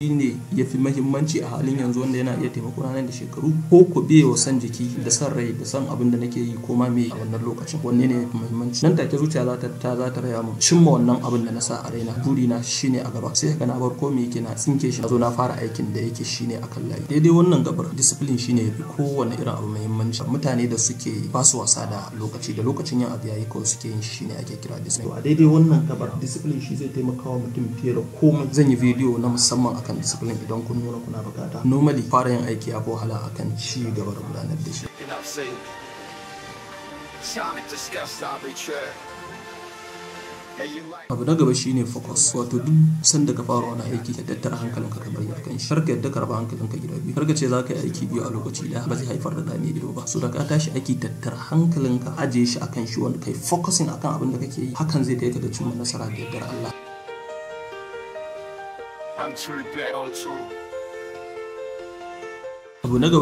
Ne ya fi mahimmanci a halin yanzu wanda yana iya taimako na nan da shekaru, ko ku biye wa son jiki da son rai da son abin da nake yi ko ma me a wannan lokacin, wanne ne ya fi muhimmanci? Nan take zuciya za ta raya mun cimma wannan abin da na sa a raina, burina shine a gaba. Sai ka na bar ko me yake, na tsinke shi, na zo na fara aikin da yake shine akan layi. Daidai wannan gabar, discipline shine yafi kowanne irin abu muhimmanci. Mutane da suke ba su wasa da lokaci, da lokacin yin abu yayi kawai suke yin shi, shine ake kira discipline. A daidai wannan gabar, discipline shi zai taimaka wa mutum fiye da komai. Zan yi bidiyo na musamman akan discipline idan kun nuna kuna bukata. Normally, fara yin aiki ya fi wahala akan ci gaba da gudanar da shi. And I've seen Sonic disgust arbitrary. Hey, you like Abu na gaba shine focus, wato duk sanda ka fara wani aiki, ka tattara hankalinka ka bari akan shi. Kar ka yadda ka raba hankalinka gida biyu. Kar ka ce za ka yi aiki biyu a lokaci ɗaya, ba zai haifar da ɗa mai ido ba. So da ka tashi aiki, tattara hankalinka, ajiye shi akan shi, wanda kai focusing akan abin da kake yi, hakan zai kai ka ga cimma nasara da yardar Allah. I'm too bad on two. Abu na gaba